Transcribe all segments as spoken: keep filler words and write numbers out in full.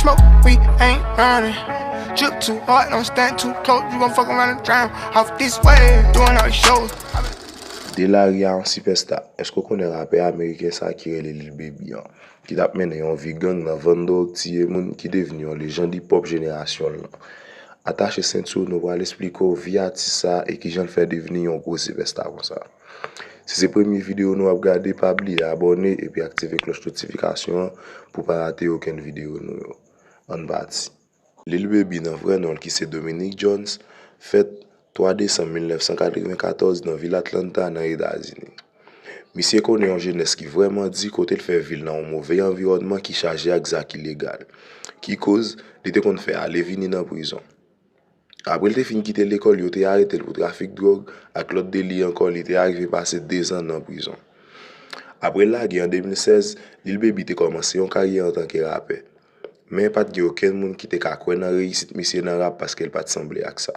Smoke, we ain't running. Drip too hard, don't stand too close. You gon' fuck around and drown off this way. Doing all the shows. De lari a yon sipèsta. Èske w konnen rapè ameriken sa ki rele Lil Baby an, ki t ap mennen yon vi gang nan vann dwòg, tiye moun, ki devni yon lejann hip hop jenerasyon l lan? Atache senti w, nou pral esplike w vi atis sa e kijan l fè devni yon gwo sipèsta konsa. Si se premye videyo nou ap gade, pa bliye abòne epi aktive klòch notifikasyon an pou w pa rate okenn videyo nou yo. Ann pati. Lil Baby nan vrè non l ki se Dominique Jones, fèt twa desanm mil nèf san katrevenkatòz nan vil Atlanta nan Etazini. Misye konnen yon jenès ki vrèman di kote l fè vi l nan yon move anviwònman ki chaje ak zak ilegal, ki koz li te konn fè ale vini nan prizon. Apre l te fin kite lekòl, yo te arete l pou trafik dwòg ak lòt deli ankò, li te arive pase dezan nan prizon. Apre l lage an de mil sèz, Lil Baby te kòmanse yon karyè antanke rapè. Men pa t gen okenn moun ki te ka kwè nan reyisit misye nan rap paske l pa t sanble ak sa.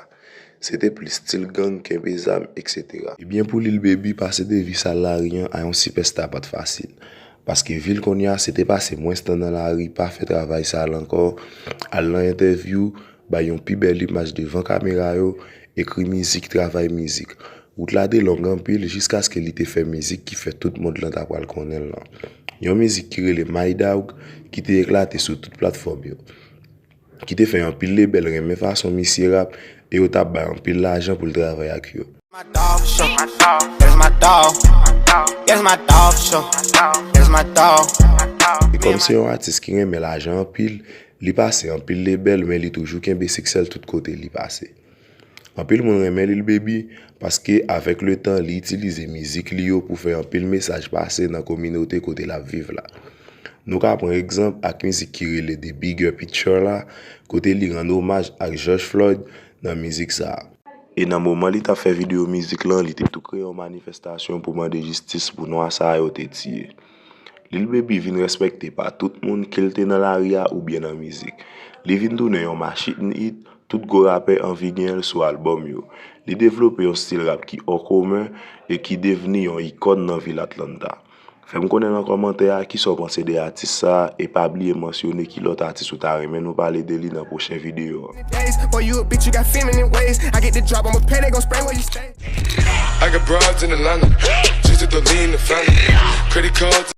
Se te plis stil gang, kenbe zam, etsetera. Ebyen pou Lil Baby, pase de vi sal lari an a yon sipèsta pa t fasil. Paske vi l kounye a, se te pase mwens tan nan lari, pa fè travay sal ankò, al nan entèvyou, bay yon pi bèl imaj devan kamera yo, ekri mizik, travay mizik. Wout la te long anpil jiskaske li te fè mizik ki fè tout mond lan ta pral konnen l lan. Yon mizik ki rele My Dog, ki te eklate sou tout platfòm yo. Ki te fè anpil lebèl renmen fason misye rap e yo t ap bay anpil lajan pou l travay ak yo. My dog show. That's my dog. That's my dog show. That's my dog. E kòm se yon atis ki renmen lajan anpil, li pase anpil lebèl, men li toujou kenbe siksè l tout kote li pase. Anpil moun renmen Lil Baby paske avèk letan, li itilize mizik li yo pou fè anpil mesaj pase nan kominote kote l ap viv la. Nou ka pran egzanp ak mizik ki rele The Bigger Picture la, kote li rann omaj ak George Floyd nan mizik sa a. E nan moman li t ap fè videyo mizik lan, li te tou kreye yon manifestasyon pou mande jistis pou nwa sa yo te tiye. Lil Baby vin respekte pa tout moun, ke l te nan lari a oubyen nan mizik. Li vin tounen yon machine hit, tout gwo rapè anvi genyen l sou albòm yo. Li devlope yon stil rap ki ò komen e ki devni yon ikòn nan vil Atlanta. Fè m konnen nan kòmantè a kisa w panse de atis sa a e pa bliye mansyone ki lòt atis ou ta renmen nou pale de li nan pwochen videyo an. Days, boy, you a bitch, you got feminine ways. I get the drop, I'ma pay, they gon' spray where you stay. I got broads in Atlanta, just to lean the family. Credit cards.